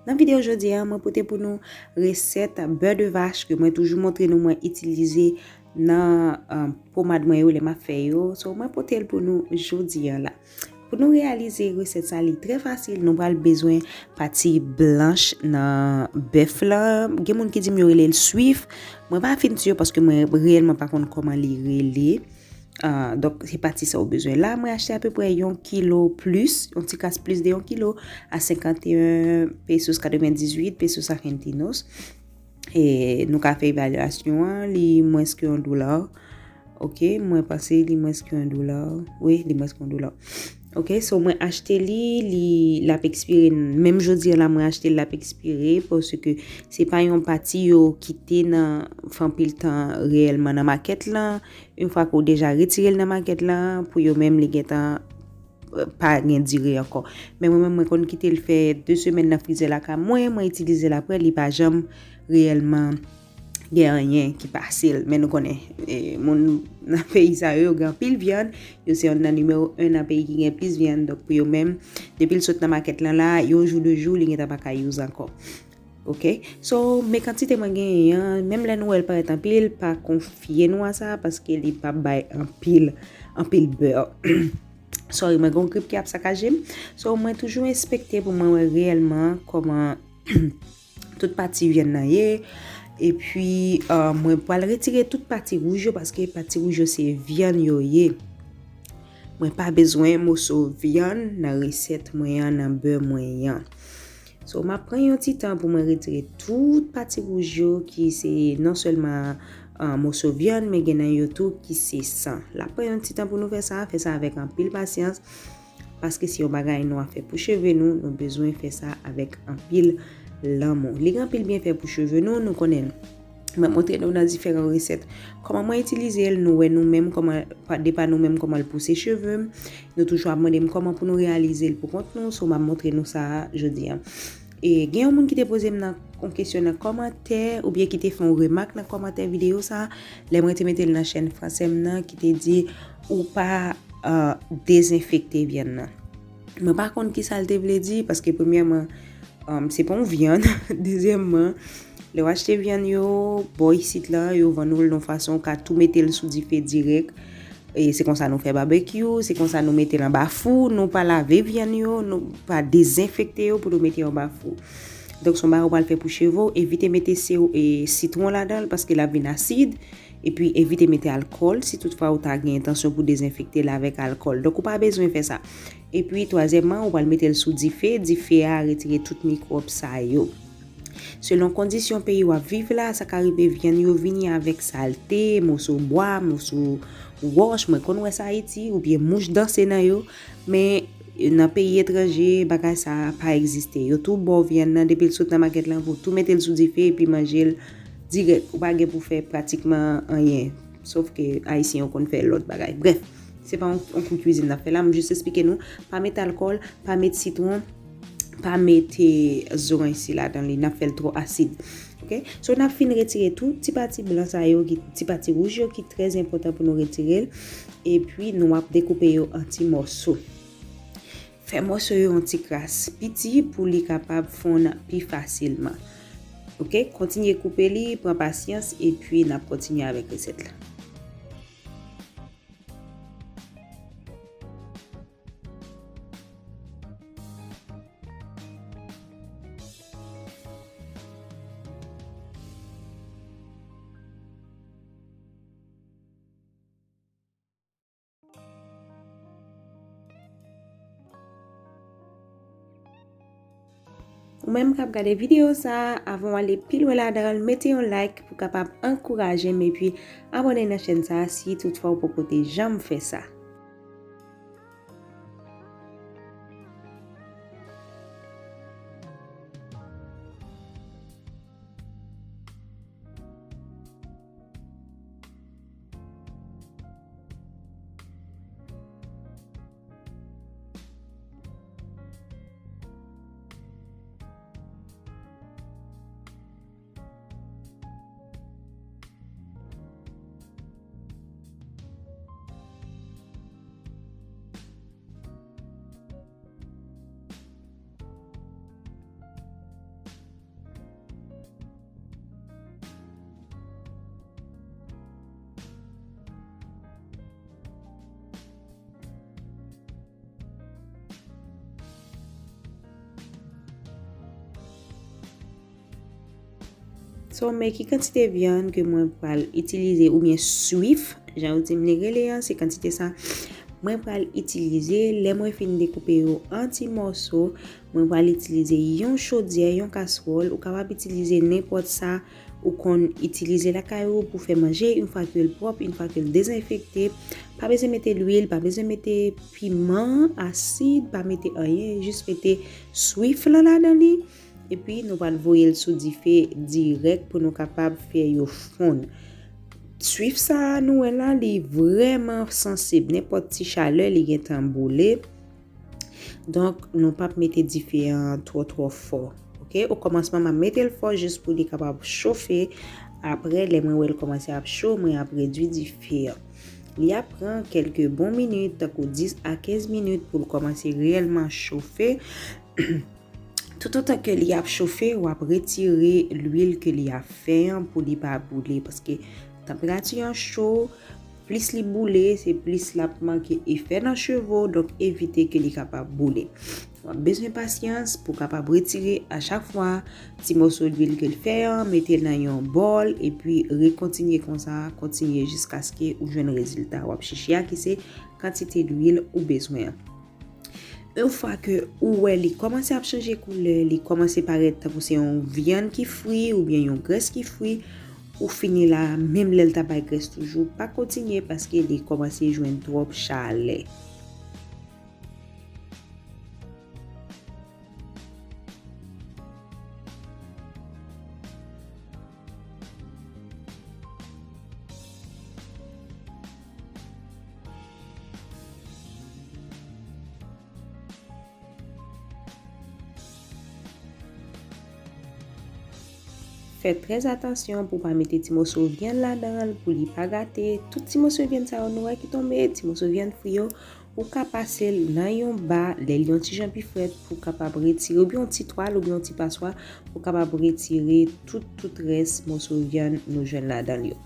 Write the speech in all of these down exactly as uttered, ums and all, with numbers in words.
Nan videyo jodi a, mwen pote pou nou resèt bè de vach ke mwen toujou montre nou mwen itilize nan, um, pomad mwen yo lè m ap fè yo. So, mwen pote l pou nou jodi a la. Pou nou reyalize resèt sa, li trè fasil. Nou pral bezwen pati blanch nan bèf lan. Gen moun ki di m yo rele l swif. Mwen pa fin si paske mwen reyèlman pa konn kòman li rele. Ah, donk, se pati sa ou bezwen. La, mwen achte apeprè yon kilo plis, yon ti kras plis de yon kilo, a senkanteyen pesos, katrevendizuit pesos argentinos. E nou ka fè evalyasyon an, li mwens ke yon dola. Ok, mwen panse li mwens ke yon dola. Wi, li mwens ke yon dola. Ok, so mwen achte li, li, l ap ekspire, menm jodi a la, mwen achte l, l ap ekspire, paske se pa yon pati yo kite nan, fè anpil tan reyèlman nan makèt lan. Yon fwa ke w deja retire l nan makèt lan, pou yo menm li gentan, euh, pa gen dire ankò. Men mwen menm, mwen konn kite l fè de semèn nan frizè lakay mwen, mwen itilize l apre, li pa janm reyèlman gen anyen ki pase l. Men nou konnen, eh, moun nan peyi sa yo, yo gen anpil vyann, yo se youn nan nimewo en nan peyi ki gen plis vyann. Donk, pou yo menm, depi l sot nan makèt lan la, yon jou, de jou, li gentan pa ka use ankò. Ok? So, men kantite mwen genyen an, menm lè nou wè l parèt anpil, pa konfye nou a sa, paske li p ap bay anpil, anpil bè. Sorry, mwen gen yon grip ki ap sakaje m. So, mwen toujou enspekte pou mwen wè reyèlman kòman tout pati vyann nan ye. Epi, euh, mwen pral retire tout pati wouj yo, paske pati wouj yo se vyann yo ye. Mwen pa bezwen moso vyann nan resèt mwen an, nan bè mwen an. So, m ap pran yon ti tan pou mwen retire tout pati wouj yo ki se non sèlman, ah, moso vyann, men gen nan yo tou ki se san. L ap pran yon ti tan pou nou fè sa, fè sa avèk anpil pasyans, paske se yon bagay nou ap fè pou cheve nou, nou bezwen fè sa avèk anpil lanmou. Li gen anpil byenfè pou cheve nou, nou konnen l. Mwen montre nou nan diferan resèt kòman mwen itilize l, nou wè nou menm kòman, pa, de pa nou menm kòman l pouse cheve m. Nou toujou ap mande m kòman pou nou reyalize l pou kont nou, so m ap montre nou sa jodi a. E gen yon moun ki te poze m nan yon kesyon nan kòmantè, oubyen ki te fè yon remak nan kòmantè videyo sa, lè mwen te mete l nan chèn fransè m nan, ki te di ou pa, euh, dezenfekte vyann nan. Mwen pa konn ki sa l te vle di, paske premyèman, um, se pa yon vyann. Dezyèmman, lè w achte vyann yo, bò isit la, yo vann ou l yon fason, ou ka tou mete l sou dife dirèk. E se konsa nou fè babekyou, se konsa nou mete l anba fou, nou pa lave vyann yo, nou pa dezenfekte yo pou nou mete yo anba fou. Donk, se yon bagay ou pral fè pou cheve w, evite mete se, e, sitwon ladan l, paske l ap vin asid. Epi evite mete alkòl si toutfwa ou ta gen entansyon pou dezenfekte l avèk alkòl. Donk ou pa bezwen fè sa. Epi twazyèmman, ou pral mete l sou dife. Dife a retire tout mikwòb sa yo. Selon kondisyon peyi w ap viv la, sa ka rive vyann yo vini avèk salte, moso bwa, moso wòch, mwen konn wè sa Ayiti, oubyen mouch danse nan yo. Men nan peyi etranje, bagay sa a pa egziste. Yo tou ba w vyann nan, depi l sot nan makèt lan, pou tou mete l sou dife epi manje l dirèk. Ou pa gen pou fè pratikman anyen. Sof ke Ayisyen yo konn fè lòt bagay. Brèf, se pa yon, yon kou kwizin n ap fè la. M jis esplike nou, pa met alkòl, pa met sitwon, pa mete zoranj si ladan li. N ap fè l twò asid. Ok? So, n ap fin retire tout ti pati blan sa yo, ki, ti pati wouj yo ki trè enpòtan pou nou retire l. Epi, nou ap dekoupe yo an ti mòso. Fè mòso yo yon ti kras piti pou li kapab fonn pi fasilman. Ok, kontinye koupe li, pran pasyans, epi n ap kontinye avèk resèt la. Ou menm k ap gade videyo sa a, avan w ale pi lwen ladan l, mete yon like pou kapab ankouraje m, epi abòne nan chèn sa a si toutfwa ou poko te janm fè sa. So, men ki kantite vyann ke mwen pral itilize oubyen swif, jan yo di m li rele an, se kantite sa mwen pral itilize. Lè mwen fin dekoupe yo an ti mòso, mwen pral itilize yon chodyè, yon kaswòl. Ou kapab itilize nenpòt sa ou konn itilize lakay ou pou fè manje, yon fwa ke l pwòp, yon fwa ke l dezenfekte. Pa bezwen mete lwil, pa bezwen mete piman, asid, pa mete anyen, jis mete swif lan ladan li. Epi nou pral voye l sou dife dirèk pou nou kapab fè yo fonn. Swif sa a nou wè la, li vrèman sansib. Nenpòt ti chalè, li gentan boule. Donk, nou p ap mete dife an twò, twò fò. Oke? Okòmansman, m ap mete l fò jis pou li kapab chofe. Apre, lè mwen wè l kòmanse ap cho, mwen ap redui dife an. Li ap pran kèlke bon minit, tankou dis a kenz minit, pou l kòmanse reyèlman chofe. Toutotan ke li ap chofe, w ap retire lwil ke li ap fè an pou li pa boule, paske tanperati an cho, plis li boule, se plis l ap manke efè nan cheve w, donk evite ke li kapab boule. W ap bezwen pasyans pou w kapab retire a chak fwa ti mòso lwil ke l fè an, mete l nan yon bòl, epi rekontinye konsa, kontinye jiskaske ou jwenn rezilta w ap chèche a, ki se kantite lwil ou bezwen an. Yon fwa ke ou wè li kòmanse ap chanje koulè, li kòmanse parèt tankou se yon vyann ki fri oubyen yon grès ki fri, ou fini la, menm lè l ta bay grès toujou, pa kontinye paske li kòmanse jwenn twòp chalè. Fè trè atansyon pou w pa mete ti moso vyann ladan l, pou li pa gate. Tout ti moso vyann sa yo nou wè ki tonbe, ti moso vyann fri yo, ou ka pase l nan yon ba, lè l yon ti jan pi frèt, pou w kapab retire, oubyen yon ti twal, oubyen yon ti paswa, pou w kapab retire tout, tout rès moso vyann nou jwenn ladan l yo.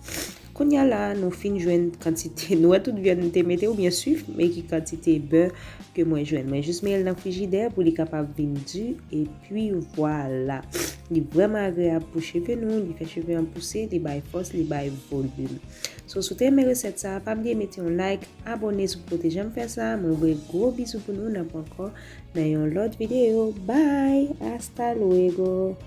Kounye a la, nou fin jwenn kantite, nou wè tout vyann nou te mete, oubyen swif, men ki kantite bè ke mwen jwenn. Mwen jis mete l nan frijidè pou li kapab vin di, epi vwala. Li vrèman agreyab pou cheve nou, li fè cheve an pouse, li bay fòs, li bay volim. So, si w te renmen resèt sa, pa bliye mete yon like, abòne si w pa te janm fè sa. Mwen voye gwo bizou pou nou, n ap wè ankò nan yon lòt videyo. Bye! Hasta luego!